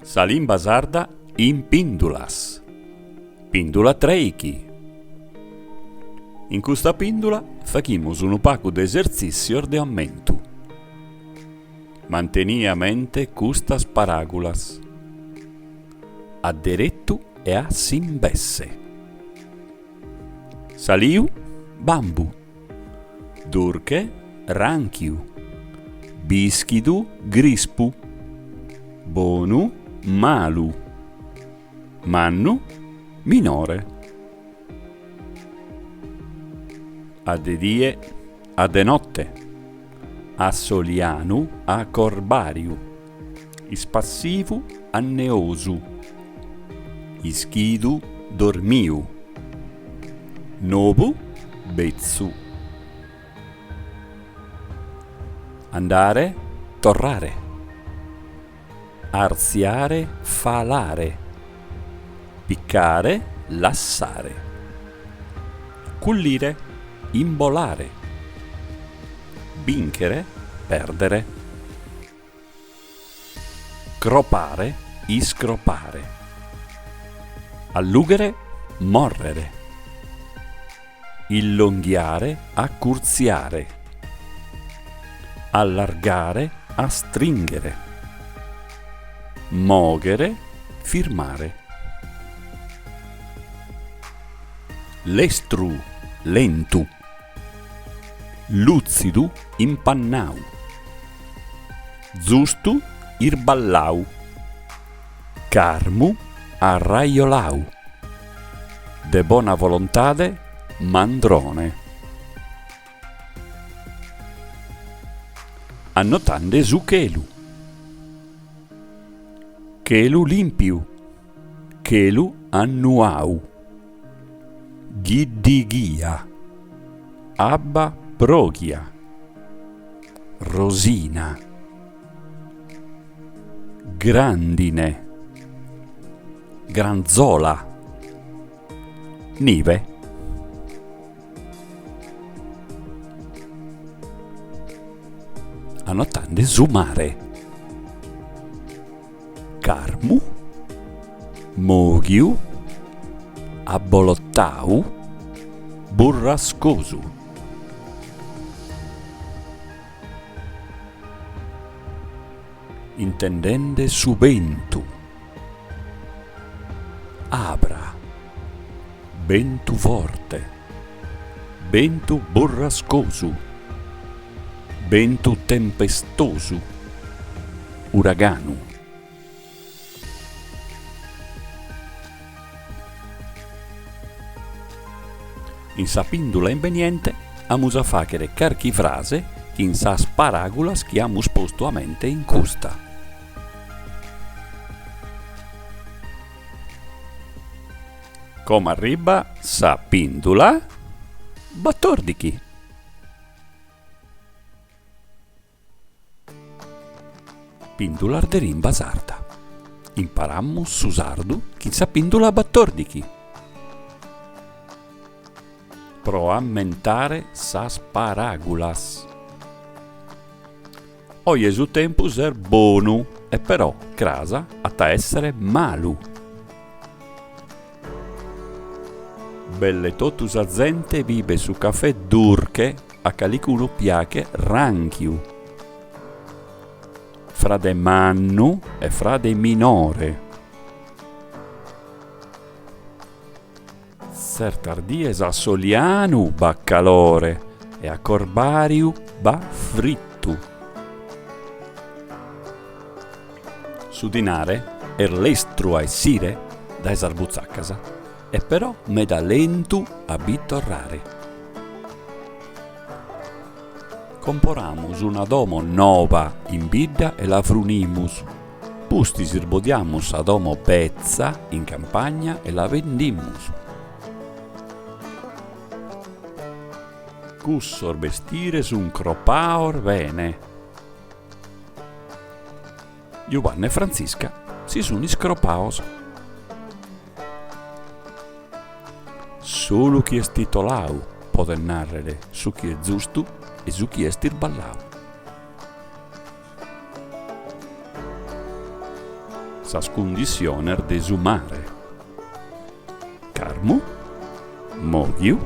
Sa limba sarda in pìndulas. Pìndula trèichi. In custa pìndula faghimus unu pagu de esertzìssios de ammentu. Mantenie a mente custas paràgulas. A deretu e a s'imbesse. Saliu, bambu. Durche, rànchiu. Bìschidu, grispu. Bonu, malu. Mannu, minore. A de die, a de notte. A solianu, a corbàriu. Ispassivu, anneosu. Ischidu, dormiu. Nobu, betzu. Andare, torrare. Artziare, falare. Piccare, lassare. Cullire, imbolare. Bìnchere, pèrdere. Cropare, iscropare. Allùghere, mòrrere. Illonghiare, acurtziare. Allargare, astrìnghere. Mòghere, firmare. Lestru, lentu. Lùtzidu, impannau. Zustu, irballau. Carmu, arraiolau. De bona volontade, mandrone. Annotande su chelu. Chelu lìmpiu. Chelu annuau. Ghiddighia. Abba pròghia. Rosina. Grandine. Granzola. Nive. Annotande su mare. Carmu, mòghiu, abolotau, burrascosu. Intendende su bentu. Abra. Bentu forte. Bentu burrascosu. Bentu tempestosu. Uraganu. In sa pìndula imbeniente amus a fàghere carchi frase chin sas paràgulas chi amus postu a mente in custa. Como arribat sa pìndula batòrdighi. Pìndulas de limba sarda. Imparamus su sardu chin sa pìndula batòrdighi. Pro ammentare sas paràgulas. Oje su tempus est bonu e però cras at a èssere malu. Belle totu sa zente bibet su cafè durche, a calicunu piaghet rànchiu. Frade mannu e frade minore. Tzertas dies a solianu b'at calore e a corbàriu b'at frittu. Su dinare est lestru a essire dae sas butzacas e però meda lentu a bi torrare. Comporamus una domo noba in bidda e la frunimus. Pustis isbodiamus sa domo betza in campagna e la bendimus. Cussos bestires sun cropaos bene. Jubanne e Frantzisca si sun iscropaos. Solu chi est titolau podet nàrrere su chi est zustu e su chi est irballau. Sas cundissiones de su mare. Carmu, mòghiu,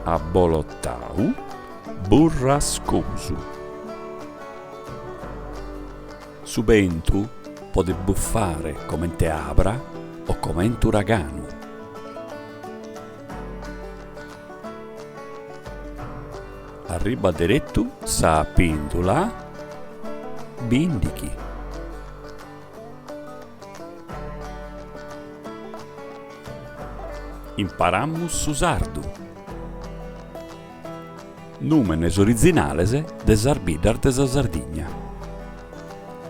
abolotau, burrascosu. Su bentu podet bufare comente abra o comente uraganu. Arribat deretu sa pìndula bìndighi. Imparamus su sardu. Nùmenes orizinales de sas biddas de sa Sardigna.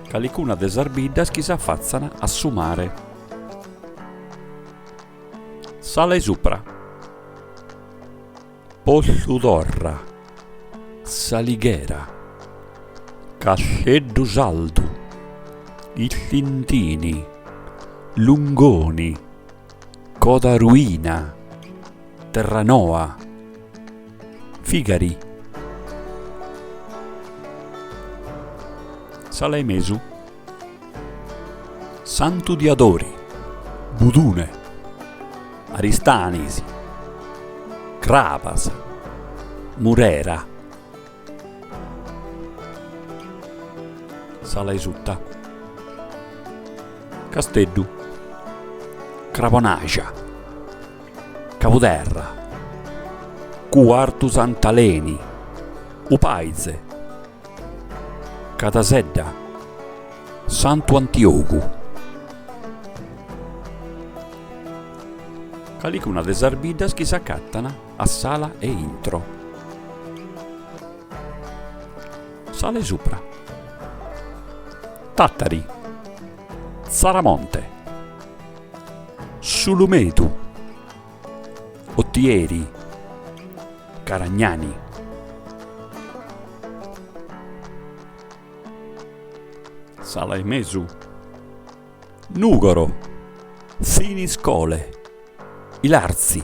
Calicuna de sas biddas chi s'afatzan a su mare. S'ala 'e supra. Pothudorra, S'Alighera, Casteddu Sardu, Isthintini, Lungoni, Codaruina, Terranoa, Figari. S'ala 'e mesu. Santu Diadori, Budune, Aristanis, Crabas, Murera. S'ala 'e suta. Casteddu, Crabonaxa, Cabuderra, Cuartu Sant'Aleni, U Paize. Cadasedda, Santu Antiogu. Calicuna de sas biddas chi s'acattan a s'ala 'e intro. S'ala 'e supra. Tàtari, Tzaramonte, S'Ulumedu, Otieri, Caragnani. S'ala 'e mesu. Nùgoro, Thiniscole, Ilartzi,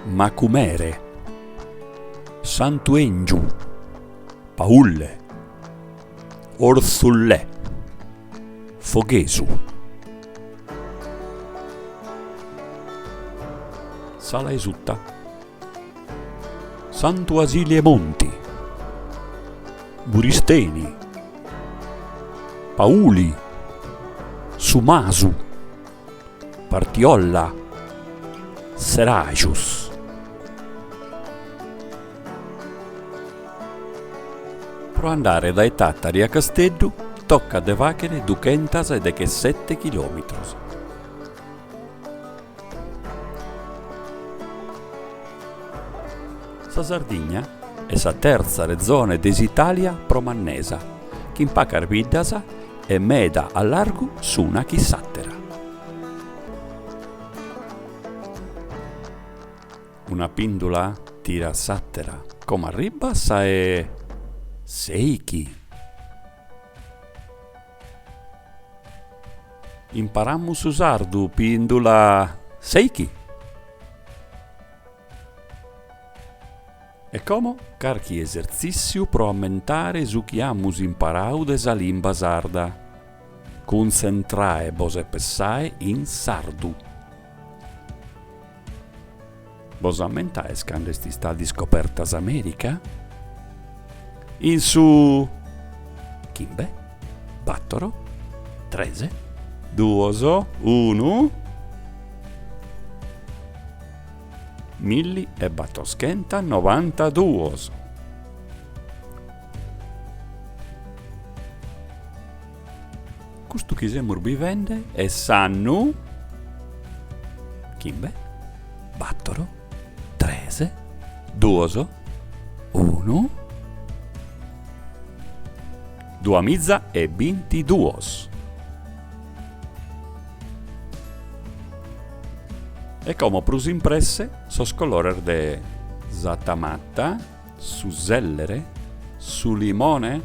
Macumere, Santu 'Èngiu, Paulle, Orthullè, Foghesu. S'ala 'e sutta. Santu 'Asili 'e Monti, Muristeni, Pauli, Su Masu, Partiolla, Seraxus. Pro andare dae Tàtari a Casteddu tocat de fàghere duchentas e dechesete chilòmitros. Sa Sardigna est sa tertza rezone de s'Itàlia pro mannesa, chin pacas biddas e meda a largu s'una chi s'àtera. Una pìndula tirat s'àtera, como arribat sa 'e sèichi. Imparamus su sardu, pìndula sèichi. E como carchi esertzìssiu pro ammentare su chi amus imparau de sa limba sarda. Cuntzentrae bos e pessae in sardu. Bos ammentaes cando est istada iscoperta s'Amèrica? In su chimbe, bàtoro, tres, duos, unu. Milli e batoschenta novantaduos. Custu chi semus bivende est s'annu chimbe, bàtoro, tres, duos, unu, duamiza e bintiduos. E como prus in presse sos colores de sa tamata, su sèllere, su limone,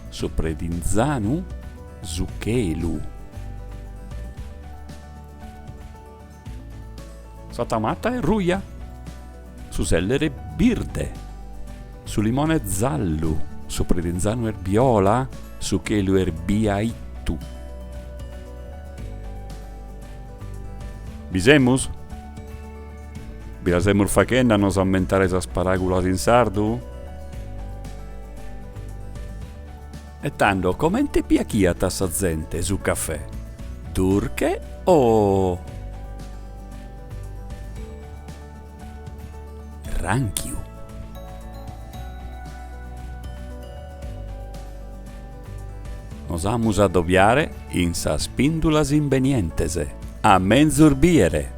su predinzanu, su chelu. Sa tamata est ruja, su sèllere birde, su limone zallu, su predinzanu est biola, su chelu est biaittu. Bi semus? Bi la semus faghende a nos ammentare sas paràgulas in sardu? E tando comente piaghiat a sa zente su cafè? Durche o rànchiu? Nos amus a adobiare in sas pìndulas imbenientes. A menzus bìere!